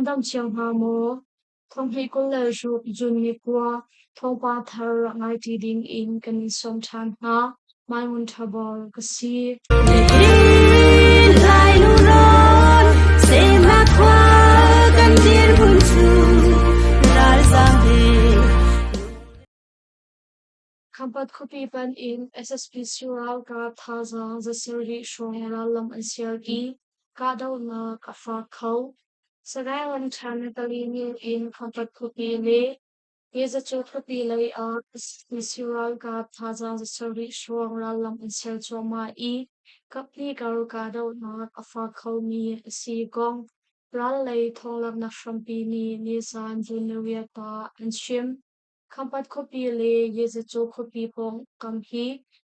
Nan dam cio hnga maw? Thonghnih 26 June ni 9 thawngpang thar rak ngaiṭi ding in kan in sawm ṭhan hna. Mai Ngun Ṭha Bor ka si. Nihin Lai lungrawn semnak khua kan dirhmun cu ralzaam he. Khampat khuapi panh in SSPC ralkap thazaang 700 hrawng rallam an sial i kahdohnak a fak kho. Sagaing ramṭhen Nitali in Khampat khuapi le Yezacu khuapi lei ah SSPC ralkap thazaang 700 hrawng rallam an sial cuahmah i kaphnih kar kahdohnak a fak khomi a si kong ral lei thawnglaknak hrampi nih nizan June 8 ah an chim. Khampat khuapi le Yezacu khuapi pawngkam hi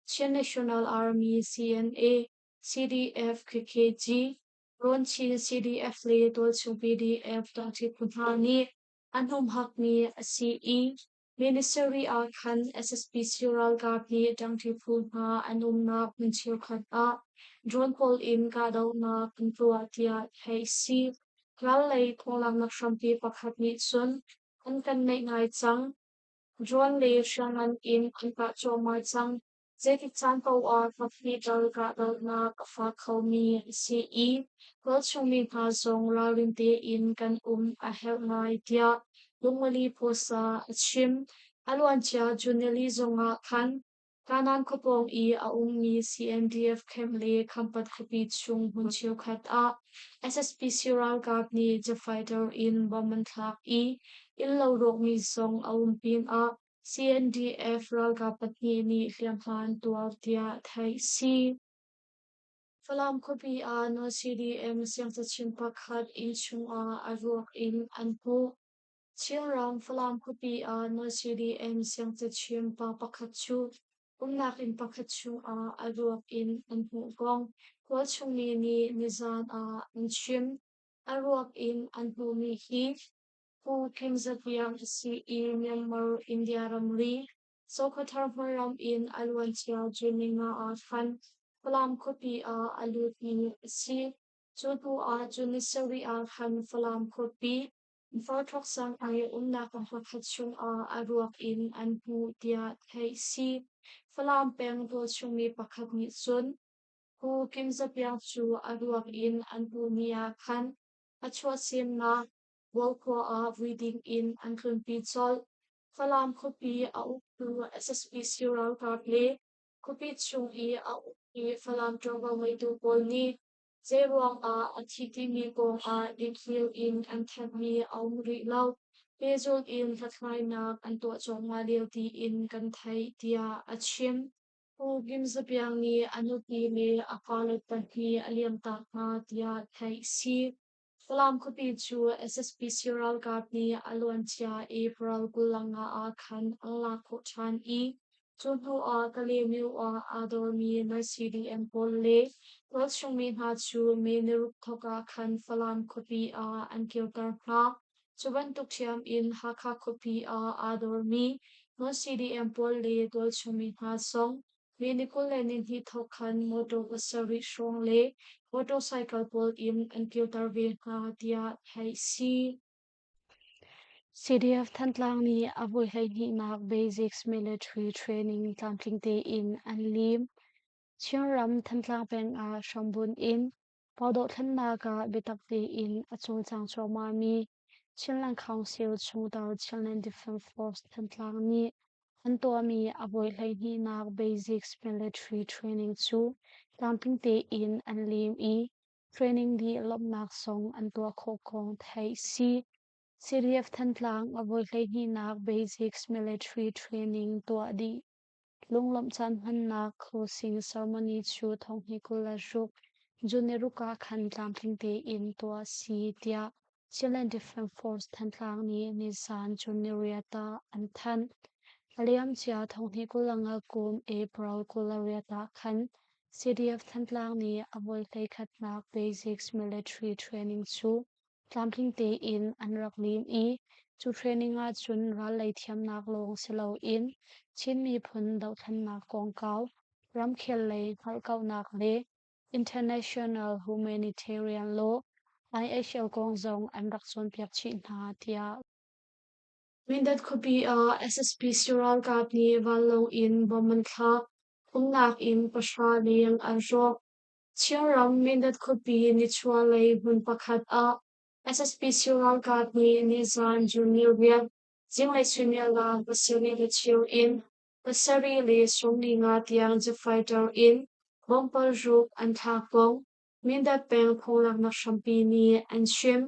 Chin National Army CNA, CDF KKG, Rawnchin CDF le Tualchung PDF ṭangṭi phu hna nih an humhakmi a si i Ministry ah khan SSPC ralkap nih ṭangṭi phu hna an umnak hmun cheukhat ah drone pawl in kahdohnak an tuah tiah theih a si. Ral lei phunglaknak hrampi pakhat nih cun an kan naih ngai cang. Drone le hriamngan in an kah cuahmah cang. Zeitik caan paoh ah kaphnih tal kahdohnak a fak khomi a si i tualchungmi hna zong ralrin tein kan um a herh ngai tiah Lungmali Post ah a chim. A luancia June nili zongah khan Kanan khuapawng i a ummi CNDF camp le Khampat khuapi chung hmun cheukhat ah SSPC ralkap nih jet fighter in bomb an thlak i innlo rawkmi zong a um pinah CNDF ralkap pahnih nih hliamhma an tuar tiah theih a si. Falam khuapi ah non-CDM siangcachim pakhat innchung ah a ruak in an hmuh. Chinram Falam khuapi ah non-CDM siangcachim pa pakhat cu umnak inn pakhat chungah a ruak in an hmuh kong tualchung mi nih nizaan ah an chim. A ruak in an hmuhmi hi Pu Kim Za Piang a si i Myanmar India ramri Sokhathar hmunram in a luancia June ninga ah khan Falam khuapi ah a lutmi a si. Cu hnu ah June ni sarih ah khan Falam khuapi Farthawk sang i umnak pakhat chungah a ruak in an hmuh tiah theih a si. Falam peng tualchungmi pakhat nih cun Pu Kim Za Piang cu a ruak in an hmuhmi ah khan a chuahsemnak Bualkhua ah vui ding in an tlunpi colh. Falam khuapi a uktu SSPC ralkap le khuapi chung i a ukmi Falam ṭuanvo ngeitu pawl nih zeiruang ah a thi timi kong ah dikthlir in an thanhmi a um rih lo. Pehzulh in hlathlainak an tuah cuahmah lio tiin kan theih, tiah a chim. Pu Kim Za Piang nih a nupi le a fale pahnih a liamtak hna tiah theih a si. Falam khuapi cu SSPC ralkap nih a luancia April 25 ah khan an lak khawh ṭhan i cu hnu ah Kalaymyo ah aa dormi CDM pawl le tualchungmi hna cu May niruk thawk ah khan Falam khuapi ah an kirter hna. Cu bantuk ṭhiam in Hakha khuapi ah aa dormi non-CDM pawl le tualchungmi hna zong May ni 22 thawk khan motor pasarih hrawng le motorcycle pawl in an kirter ve hna tiah theih a si. CDF Thantlang nih a voi 12nak Basics Military Training tlamtling tein an lim. Chinram Thantlang peng ah hrambunh in Paudohthlennak ah biatak tein a cawlcang cuahmahmi Chinland Council chungtel Chinland Defense Force Thantlang nih an tuahmi a voi 12nak Basics Military Training cu tlamtling tein an lim i training dih lawmhnak zong an tuah khawh kong theih si. CDF Thantlang a voi 12nak Basics Military Training tuah dih Lunglawmh caan hmannak closing ceremony cu thonghnih 26 June ni ruk ah khan tlamtling tein tuah a si tiah Chinland Defense Force Thantlang nih nizan June ni riat ah an thanh. A liamcia thonghnih 25 kum April 28 ah khan CDF Thantlang nih a voi 11nak Basics Military Training cu tlamtling tein an rak lim i cu training ahcun ral lei thiamnak lawng si loin Chin miphun dohthlennak kongkau, ramkhel lei hngalhkauhnak le international humanitarian law, IHL kong zong an rak cawnpiak chih hna tiah. Mindat khuapi ah SSPC ralkap nih vanlawng in bomb an thlak. Umnak inn pahra leng an hrawk. Chinram Mindat khuapi nichuahlei hmun pakhat ah SSPC ralkap nih nizan June ni riat zinglei suimilam pasarih le cheu in 7:45 tiang jet fighter in bomb paruk an thlak kong Mindat peng phunglaknak hrampi nih an chim.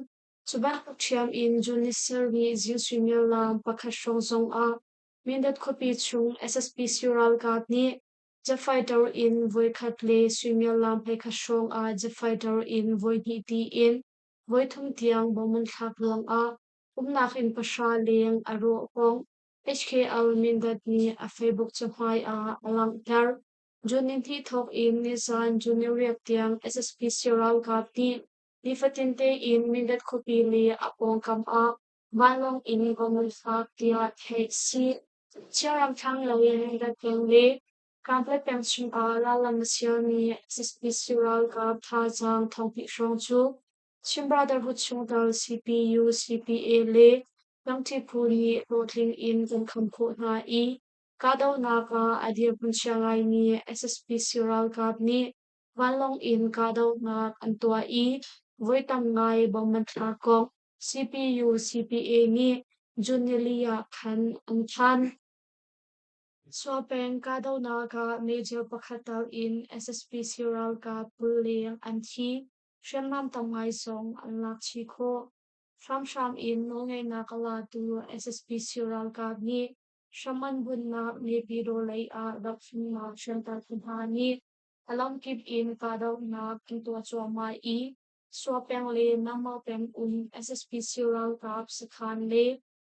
Cu bantuk ṭhiam in June ni sarih zing suimilam pakhat hrawng zongah Mindat khuapi chung SSPC ralkap nih jet fighter in voikhat le suimilam 11 hrawng ah jet fighter in voihnih tiin voithum tiang bomb an thlak ruangah umnak inn pahra leng a rawh kong HKL Mindat nih a Facebook cahmai ah a langhter. June nihnih thawk in nizan June niriat tiang SSPC ralkap nih nifatin tein Mindat khuapi le a pawngkam ah vanlawng in bomb an thlak tiah theih a si. Chinram thlanglei Mindat peng le Kanpetlet peng chungah rallam a sialmi SSPC ralkap thazaang thonghnih hrawng cu Chin Brotherhood chungtel CPU, CPA le Lamṭi phu nih hlawhtling in kan kham khawh hna i kahdohnak ah a dirhmun chia ngaimi SSPC ralkap nih vanlawng in kahdohnak an tuah i voi tam ngai bomb an thlak kong CPU, CPA nih June nili ah khan an thanh. Suapeng kahdohnak ah major pakhat tal in SSPC ralkap 20 leng an thi. Hriamnam tam ngai zong an lak chih khawh. Hramhram in nawlngeihnak a latu SSPC ralkap nih hram an bunhnak Naypyidaw lei ah dohthlennak hriamtlai hna nih a lamkip in kahdohnak an tuah cuahmah i Suapeng le Nangmah peng um SSPC ralkap sakhan le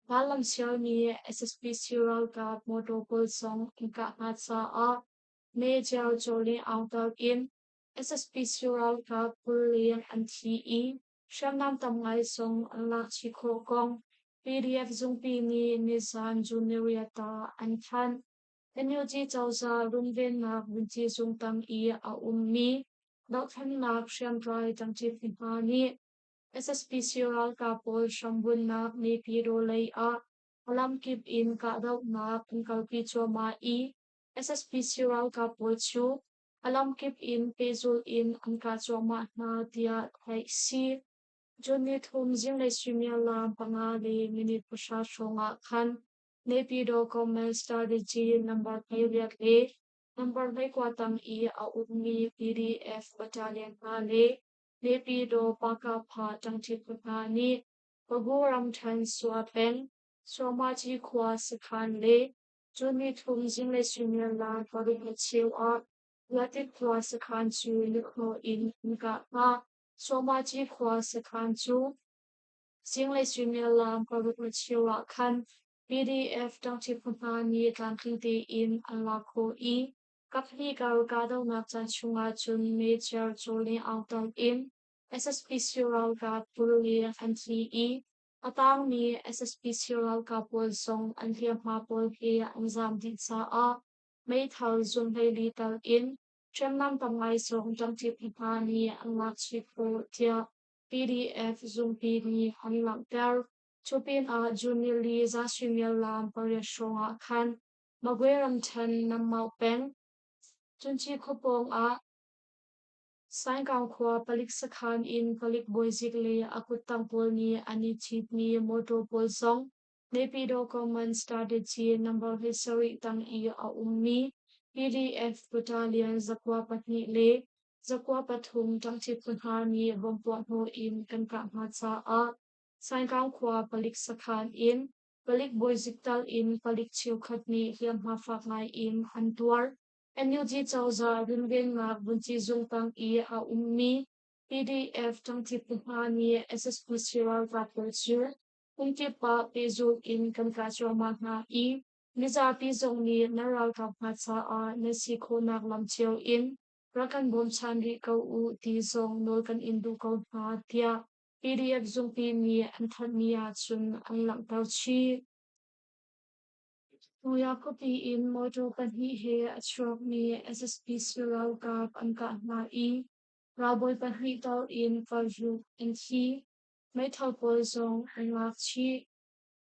rallam sialmi SSPC ralkap motor pawl zong an kah hna caah Major Jolin Aung tal in SSPC ralkap 20 leng an thi i hriamnam tam ngai zong an lak chih khawh kong PDF zungpi nih nizan June niriat ah an thanh. NUG cozah runvennak vunci zung tang i a ummi dohthlennak hriamtlai ṭangṭi hna nih SSPC ralkap pawl hrambunnak Naypyidaw lei ah a lamkip in kahdohnak an kalpi cuahmah i SSPC ralkap pawl cu a lamkip in pehzulh in an kah cuahmah hna tiah theih a si. June nithum zinglei suimilam panga le minute pahra hrawng ah khan Naypyidaw Command Strategy number 18 le number 19 tang i a ummi PDF battalion hna le Naypyidaw Pakapha ṭangṭi phu hna nih Pagu ramṭhen Sua peng Suamaci khua sakhan le June nithum zinglei suimilam paruk le cheu ah Yatit khua sakhan cu lukhnawh in an kah hna. Suamaci khua sakhan cu zinglei suimilam paruk le cheu ah khan PDF ṭangṭi phu hna nih tlamtling tein an lak khawh i kaphnih kar kahdohnak caan chungah cun Major Cawleng Aung Tawng in SSPC ralkap 20 leng an thi i a tangmi SSPC ralkap pawl zong an hliamhma pawl he an zaam dih caah meithal zung 14 tal in hriamnam tam ngai zong ṭangṭi phu hna nih an lak chih khawh tiah PDF zungpi nih an langhter. Cu pinah June nili za suimilam pariat hrawng ah khan Magwe ramṭhen Nammau peng Cunci khua pawng ah Saingkang khua palik sakhan in palik bawizik le a kuttang pawl nih an i citmi mawṭaw pawl zong Naypyidaw Common Strategy number 17 tang i a ummi PDF Battalion zakua pahnih le zakua pathum ṭangṭi phu hna nih bomb puahhnawh in kan kah hna caah Saingkang khua palik sakhan in palik bawizik tal in palik cheukhat nih hliamhma fak ngai in an tuar. NUG cozah runvennak vunci zung tang i a ummi PDF ṭangṭi phu hna nih SSPC ralkap pawl cu hmunkip ah pehzulh in kan kah cuahmah hna i mizapi zong nih nan ralkap hna caah nan si khawhnak lam cio in rak kan bawmchan rih ko u ti zong nawl kan in duh ko hna tiah PDF zungpi nih an thanhmi ahcun an langhter chih. Muya khuapi in mawṭaw pahnih he a chuakmi SSPC ralkap an kah hna i Ralbawi pahnih tal in paruk an thi. Meithal pawl zong an lak chih.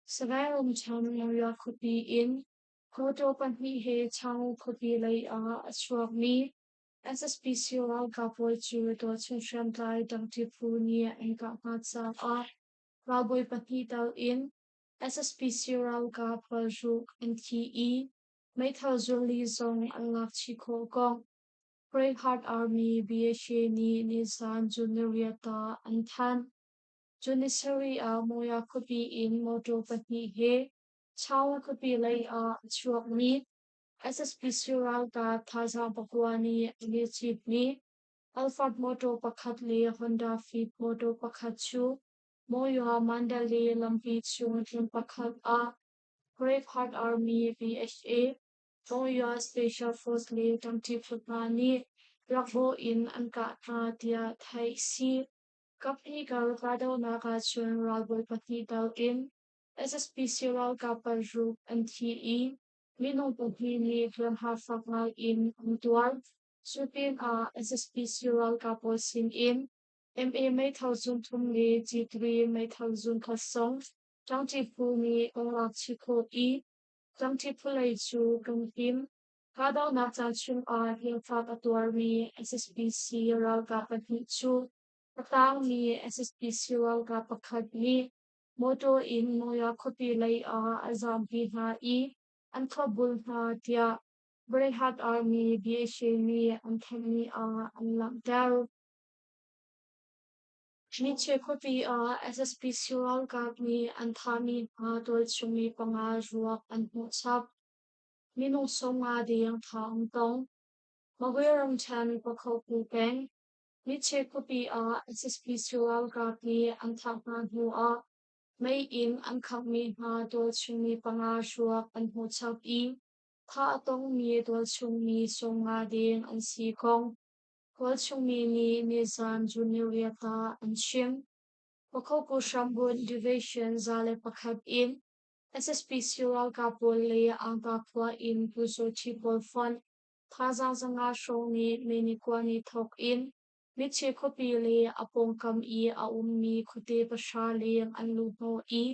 Sagaing ramṭhen Monywa khuapi in mawṭaw pahnih he Chaung khuapi lei ah a chuakmi SSPC ralkap pawl cu tualchung hriamtlai dangṭi phu nih an kah hna caah ralbawi pahnih tal in SSPC ralkap paruk an thi i meithal zunli zong an lak chih khawh kong Braveheart Army BHA nih nizan June niriat ah an thanh. June ni sarih ah Monywa khuapi in mawṭaw pahnih he Chaung khuapi lei ah a chuakmi SSPC ralkap thazaang pakua nih an i citmi Alphard mawṭaw pakhat le Honda Fit mawṭaw pakhat cu Monywa Mandalay lampi chung hmun pakhat ah Braveheart Army BHA Monywa Special Force le ṭangṭi phu hna nih rakbawh in an kah hna tiah theih a si. Kaphnih kar kahdohnak ahcun ralbawi pahnih tal in SSPC ralkap paruk an thi i minung pahnih nih hliamhma fak ngai in an tuar. Cu pinah SSPC ralkap pawl sinin MA meithal zun thum le G3 meithal zun khat zong ṭangṭi phu nih kan lak chih khawh i ṭangṭi phu lei cu kan him. Kahdohnak caan chungah hliamfak a tuarmi SSPC ralkap pahnih cu a tangmi SSPC ralkap pakhat nih mawṭaw in Monywa khuapi lei ah a zaampi hna i an thlopbul hna tiah Braveheart Army BHA nih an thanhmi ah an langhter. Minche khuapi ah SSPC ralkap nih an thahmi hna tualchungmi panga ruak an hmuh chap. Minung 50 deng tha an tong. Magwe ramṭhen Pakhoku peng Minche khuapi ah SSPC ralkap nih an thah hna hnu ah mei in an khanghmi hna tualchungmi panga ruak an hmuh chap i thah a tongmi tualchungmi 50 deng an si kong Khualchungmi nih nizan June niriat ah an chim. Pakhoku hrambunh Division 101 in SSPC ralkap pawl le Angka khua in Pyusawhti pawl fonh thazaang 500 hrawng nih May ni kua ni thawk in Mitche khuapi le a pawngkam i a ummi khuate pahra leng an luhhnawh i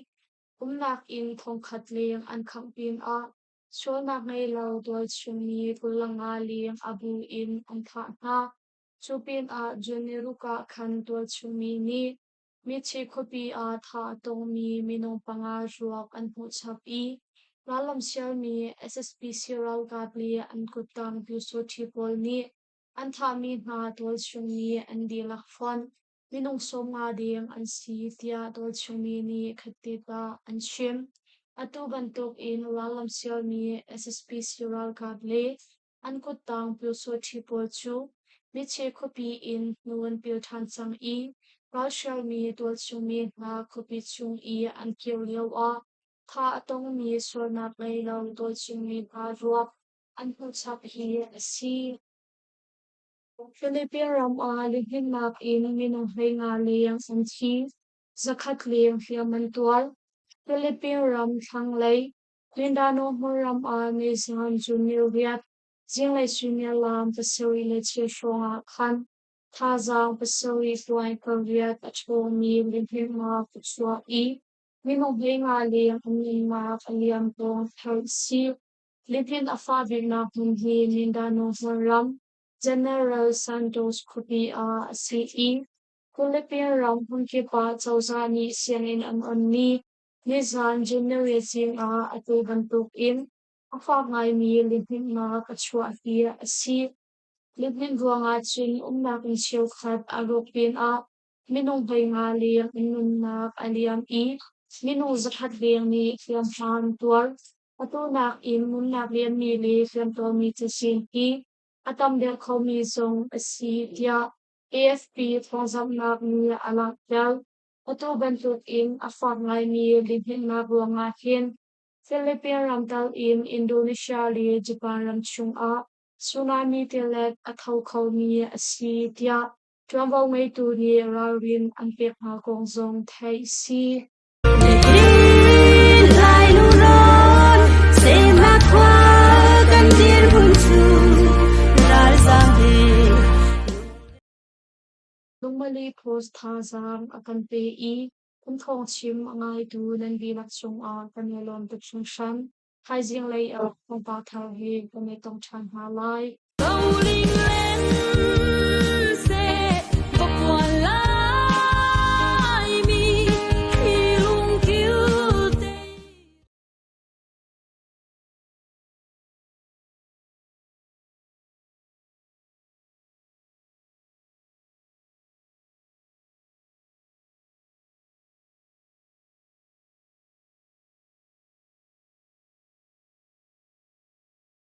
umnak inn thongkhat leng an khangh pinah Sualnak ngei lo tualchungmi 25 leng a bu in an thah hna. Cu pinah June niruk ah khan tualchungmi nih Mithi khuapi ah thah a tongmi minung panga ruak an hmuh chap i rallam sialmi SSPC ralkap le an kuttang Pyusawhti pawl nih an thahmi hna tualchungmi an dihlak fonh minung 50 deng an si tiah tualchungmi nih khatte ah an chim. Atu bantuk in rallam sialmi SSPC ralkap le an kuttang Pyusawhti pawl cu Miche khuapi in hnu an pil ṭhan cang i ralhrialmi tualchungmi hna khuapi chung i an kir lioah thah a tongmi sualnak ngei lo tualchungmi hna ruak an hmuhchap hi a si. Philippine ram ah lihninnak in minung 15 leng an thi, 100 leng hliam an tuar. Philippine ram thlanglei Mindanao hmunram ah nizan June niriat zinglei suimilam 7:15 hrawng ah khan thazaang 7.8 a ṭhawngmi lihninnak a chuah i minung 15 leng an nunnak a liam kong theih a si. Lihnin a fah biknak hmun hi Mindanao hmunram General Santos khuapi ah a si i Philippine ram hmunkip ah cozah nih sianginn an onmi nizan January zing ah atu bantukin a fak ngaimi lihninhnak a chuah hi a si. Lihninh ruangah cun umnak inn cheukhat a rawk pinah minung 15 leng an nunnak a liam i minung 100 leng nih hliamhma an tuar. Atu nakin nunnak liammi le hliamtuarmi cazin hi a tam deuh khomi zong a si tiah AFP thawngzamhnak nih a langhter. Atu bantukin a fak ngaimi lihninhnak ruangah hin Philippine ram tal in Indonesia le Japan ram chungah tsunami tilet a tho khomi a si tiah ṭuanvo ngeitu nih ralrin an pek hna kong zong theih a si. Kan dirhmun cu ralzam he. Chindaily Post thazaang a kan pe i kan thawngchim a ngaitu nan dihlak cungah kan i lawm tuk hringhran. Thaizing lei ah thawngpang thar he kan i tong ṭhan hna lai. Rolling land.